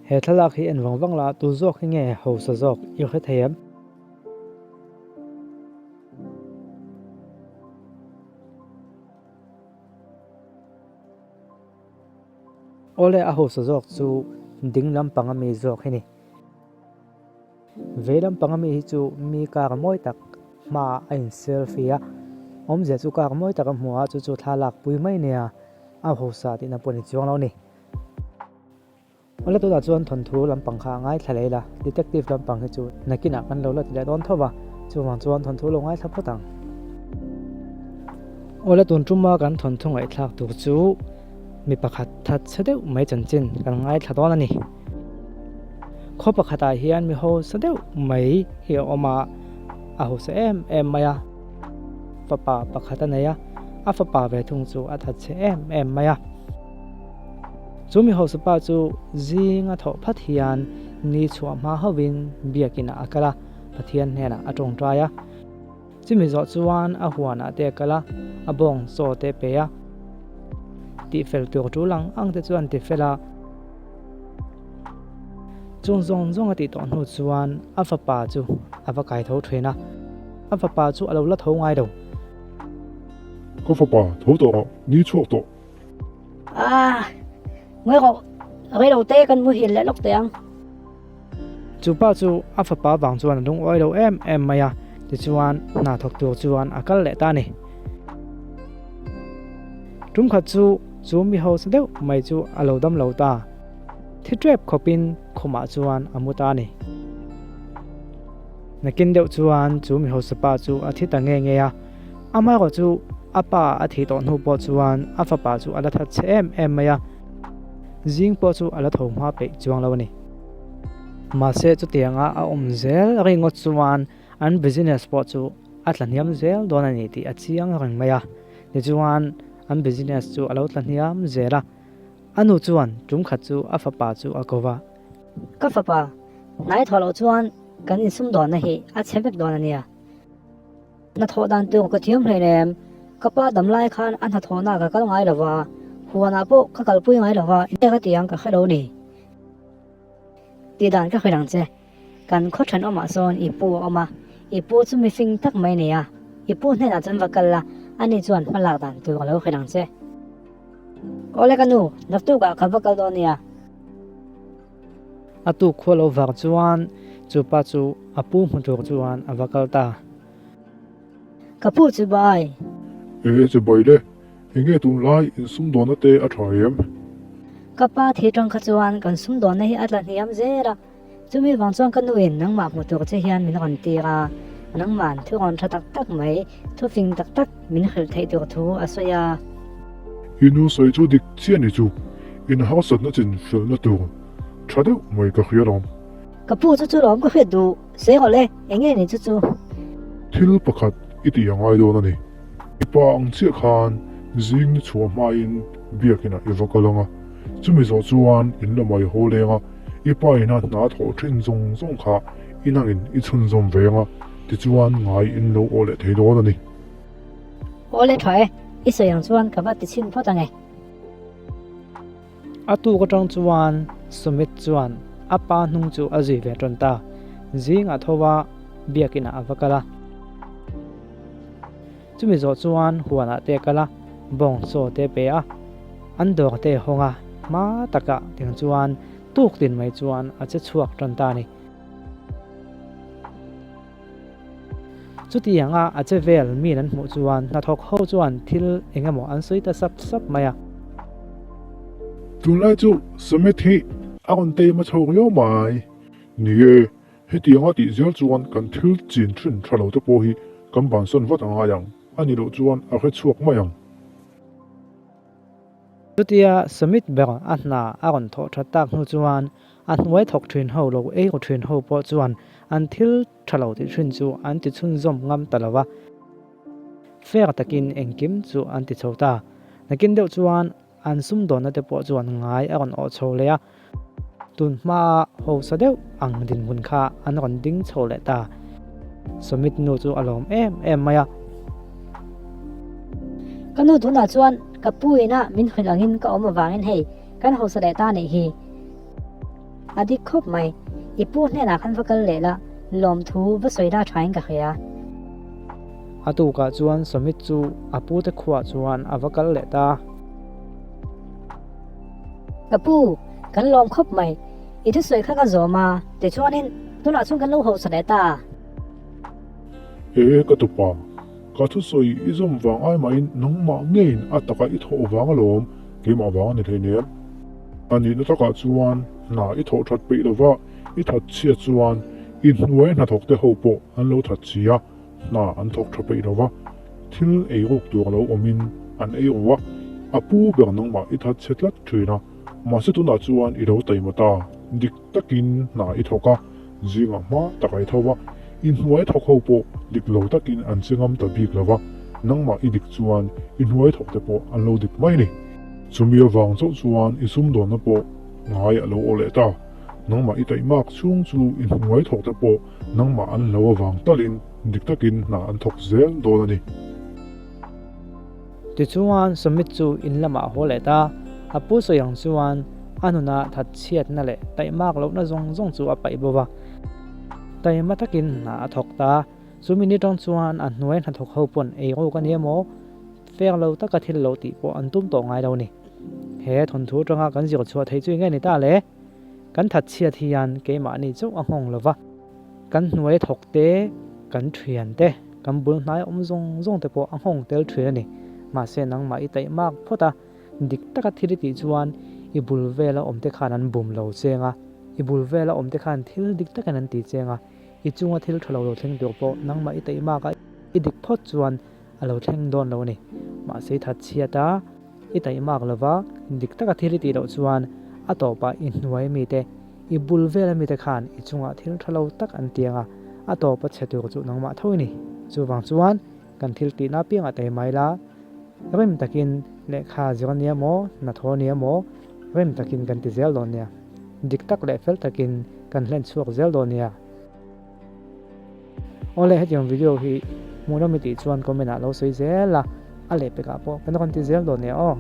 He thlalak hi en vang vang la, tu zawk hi nge hausa zawk i hre thei em? Awle a hausa zawk chu ding lampang ami zawk hi ni. Vei lampang ami hi chu mi kar mawi tak hmaah a in selfie a, awmzia chu kar mawi tak a hmu a, chu chu thla lak pui mai nia a hausa tihna pawh ni chuang lo a ni. Awle tunah chuan thawnthu lampang kha a ngaithla leh ila, detective lampang hi chu nakinah kan lo la ti leh dawn tho va, chuvang chuan thawnthu lo ngaithla phawt ang. Awle tun tuma kan thawnthu ngaihthlak tur chu mi pakhat that chhe deuh mai chanchin kan ngaithla dawn a ni. Khaw pakhatah hian mi hausa deuh mai hi a awm a, a hausa em em mai a, fapa pakhat a nei a, a fapa ve thung chu a that chhe em em mai a. Chu mi hausa pa chu zinga thawh phat hian ni chhuah hma hovin biakinah a kal a, Pathian hnenah a tawngtai a. Chumi zawh chuan a huanah te a kal a, a bawng chaw te a pe a. Tihfel tur tul ang ang te chuan ti fel a. Chung zawng zawng a tih tawh hnu chuan a fapa chu a va kai tho thin a, a fapa chu a lo la tho ngai lo. Ka fapa, tho tawh rawh, ni chhuak tawh. Ah, ngawi rawh, rei lo te kan muhil leh lawk teh ang. Chu pa chu a fapa vang chuan a lungawi lo em em mai a, tichuan hna thawk tur chuan a kal leh ta a ni. Tum khat chu chu mi hausa deuh mai chu a lo dam lo ta, thi tep khawpin khumah chuan a mu ta a ni. Nakin deuh chuan chu mi hausa pa chu a thi ta nge nge a, Amaherawh chu a pa a thih tawh hnu pawh chuan a fapa chu a la that chhe em em mai a, zing pawh chu a la tho hma peih chuang lo a ni. Mahse chutianga a awm zel ringawt chuan an business pawh chu a tla hniam zel dawn a ni tih a chiang reng mai a. Tichuan an business chu a lo tla hniam zel a, a nu chuan tum khat chu a fapa chu a ko va. Ka fapa, hnai thawh loh chuan kan insumdawnna hi a chhe vek dawn a nia. Hnathawh dan tur ka thiam hle nem. Ka pa dam lai khan a hnathawhna ka kal ngai lo va, huanah pawh ka kalpui ngai lo va, enge ka tih ang ka hre lo ni. Tih dan ka hrilh ang che. Kan khaw thenawmah sawn i pu a awm a, i pu chu mi fing tak mai a ni a, i pu hnenah chuan va kal la, ani chuan hma lak dan tur a lo hrilh ang che. Awle ka nu, naktukah ka va kal dawn nia. A tuk khua lo vang chuan chu pa chu a pu hmu tur chuan a va kal ta. Ka pu chu bai. E che bai le, enge tunlai in sumdawnna te a tha em? Ka pa thi tang kha chuan kan sumdawnna hi a tla hniam zel a, chumi vang chuan ka nuin nangmah hmu tur che hian min rawn tir a, nangma'n thu rawn tha tak tak mai, thu fing tak tak min hrilh theih tur thu a sawi a. I nu sawi chu dik chiah ni chu, in harsatna chin felna tur tha deuh mai ka hria lawm. Ka pu chu chu lawm ka hriat duh. Sawi rawh le, eng nge ni chu chu? Thil pakhat i tih a ngai dawn a ni. I pa ang chiah khan zing ni chhuah hmain biakinah i va kal ang a, chumi zawh chuan in la mai haw leng a, i pa ina hna thawh thin zawng zawng kha i nangin i chhunzawm ve ang a, tichuan ngai in lo aw leh thei dawn a ni. Aw le tha e, i sawi ang chuan ka va ti chhin phawt ang e. A tuk atang chuan Sumit chuan a pa hnung chu a zui ve tawn ta. Zingah tho a biakinah a va kal a. Chumi zawh chuan huanah te a kal a, bawng chaw te a pe a, an dawr te a hawng a, hma takah tiang chuan tuk tin mai chuan a che chhuak tan ta a ni. Chutianga a che vel min an hmuh chuan hnathawk ho chuan thil eng emaw an sawi ta sap sap mai a. Tunlai chu Summit hi a rawn teima chho riau mai. Ni e, hetianga tih zel chuan kan thil chin thin tha lo te pawh hi kan bansan vat a ngai ang, a ni loh chuan a hre chhuak mai ang. Chutia Summit ber a hna a rawn thawh that tak hnu chuan a hnuai thawk thin ho lo ei ru thin ho pawh chuan an thil tha lo tih thin chu an ti chhunzawm ngam ta lo va. Fair takin engkim chu an ti chho ta. Nakin deuh chuan an sumdawnna te pawh chuan ngai a rawn awh chho leh a. Tun hmaa hausa deuh ang dinhmun kha an rawn ding chho leh ta. Sumit nu chu a lawm em em mai a. Ka nu tunah chuan ka pu ina min hrilh angin ka awm avangin hei kan hausa leh ta neih hi. A dik khawp mai. I pu hnenah khan va kal leh la, lawmthu va sawi la thain ka hria. A tukah chuan Sumit chu a pute khuaah chuan a va kal leh ta. Ka pu, kan lawm khawp mai. I thusawi kha ka zawm a, tichuanin tunah chuan kan lo hausa leh ta. E, ka tupa, ka thusawi i zawm vang ai mahin nangmah ngeiin a taka i thawh vang alawm, keimah vang a ni hleinem. A nihna takah chuan hna i thawh that peih lova i that chhia chuan i hnuai hnathawkte ho pawh an lo that chhi a, hna an thawk tha peih lova, thil ei ruk tur a lo awmin an ei ru a, a pu ber nangmah i that chhe tlat thin a, mahse tunah chuan i lo taima ta, dik takin hna i thawk a, zingah hma tak a i tho va, i hnuai thawk ho pawh dik lo takin an che ngam ta bik lo va, nangmah i dik chuan i hnuai thawk te pawh an lo dik mai a ni. Chumi avang chauh chuan i sumdawnna pawh ngai a lo aw leh ta, nangmah i taihmak chhung chu i hnuai thawk te pawh nangmah an hlo avang talin dik takin hna an thawk zel dawn a ni. Tichuan, Sumit chu in lamah a haw leh ta. A pu sawi ang chuan a nunah thatchhiatna leh taihmak lohna zawng zawng chu a paih bo va. Taima takin hna a thawk ta. Chumi ni tang chuan a hnuai hnathawk ho pawn ei ruk a ni emaw, fek lo taka thil lo tih pawh an tum tawh ngai lo ni. He thawnthu atanga kan zir chhuah theih chu enge ni ta le? Kan thatchhiat hian keimahni chauh a nghawng lo va. Kan hnuai thawk te, kan thian te, kan bul hnai awm zawng zawng te pawh a nghawng tel thin a ni. Mahse nangmah i taihmak phawt a, dik taka thil i tih chuan i bul vela awm te khan an bum lo cheng a, i bul vela awm te khan thil dik takin an ti cheng a, i chunga thil tha lo lo thleng tur pawh nangmah i taihmak a, i dik phawt chuan a lo thleng dawn lo a ni. Mahse i thatchhiat a, i taihmak lova, dik taka thil i tih loh chuan a tawpah i hnuai mite, I bul vel ami te khan i chungah thil tha lo tak an tiang a, a tawp a chhe tur chu nangmah tho i ni. Chuvang chuan kan thil tihna apiangah tei mai la, rem takin lehkha zir ania maw, hnathawh ania maw, rem takin kan ti zel dawn nia. Dik tak leh fel takin kan hlen chhuak zel dawn nia. Awle hetiang video hi hmuhnawm i tih chuan comment ah lo sawi zel a, a lehpekah pawh kan rawn ti zel dawn nia aw.